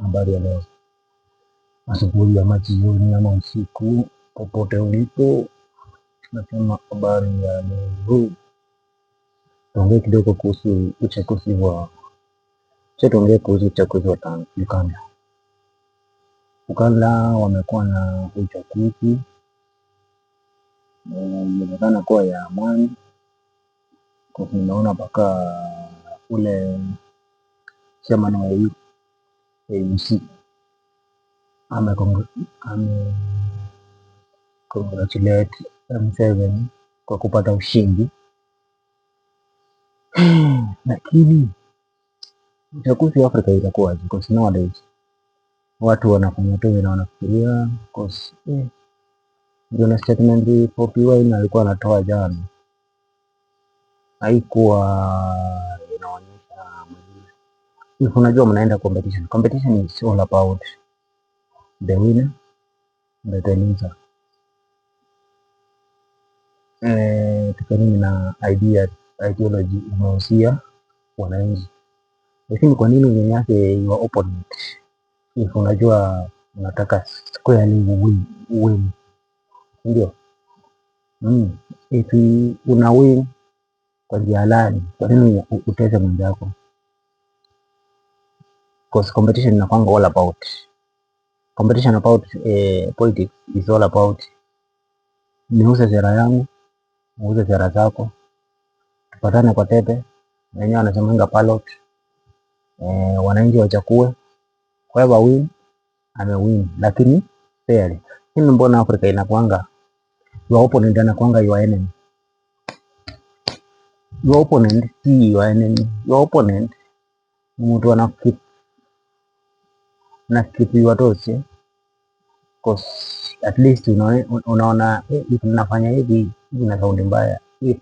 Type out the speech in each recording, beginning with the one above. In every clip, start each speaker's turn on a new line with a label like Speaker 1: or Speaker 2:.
Speaker 1: Habari ya leo, asubuhi ama jioni ama usiku, popote ulipo, nasema habari ya leo. Tuongee kidogo kuhusu uchaguzi wa Acha tuongee kuhusu uchaguzi wa Uganda. Uganda wamekuwa na uchaguzi, inaonekana kuwa ya amani, kwa nimeona mpaka ule chairman wa AUC ame congratulate M7 kwa kupata ushindi, lakini uchaguzi wa Afrika itakuwa aje? Because nowadays watu wanafanya tu vile wanafikiria, cause ndio na statement Bobi Wine alikuwa anatoa jana haikuwa inaonyesha mazuri. If unajua mnaenda competition, competition is all about the winner and the loser. Tukanini na idea, ideology umehusia wananchi, lakini kwa nini unyanyase your opponent if unajua unataka squarely win, win. Ndio If una win kwa njia halali, kwa nini utese mwenzako? Cause competition inakwanga all about competition about politics is all about niuze sera yangu, uuze sera zako, tupatane kwa debe, wenyewe wanasemanga ballot, wananchi wachague, whoever win amewin, lakini fairly. Lakini mbona Afrika inakuanga your opponent anakuanga your enemy? Your opponent si your enemy. Your opponent ni mtu ana keep na keep your toes, eh? Cause at least unaona if nafanya hivi hivi na sound mbaya, if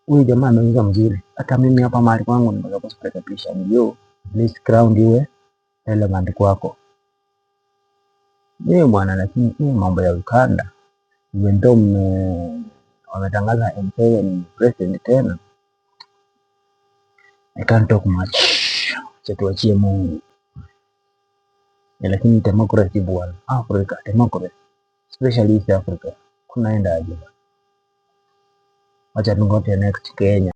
Speaker 1: huyu jamaa ameuza mzuri, hata mimi hapa mahali kwangu nimeweza kurekebisha, ndio at least ground iwe relevant kwako. Yeye bwana, lakini hii mambo ya Uganda, even though wametangaza M7 president tena, I can't talk much, acha tuachie Mungu. Lakini democracy bwana, Africa democracy, especially East Africa, kunaenda aje? Wacha tungoje next Kenya.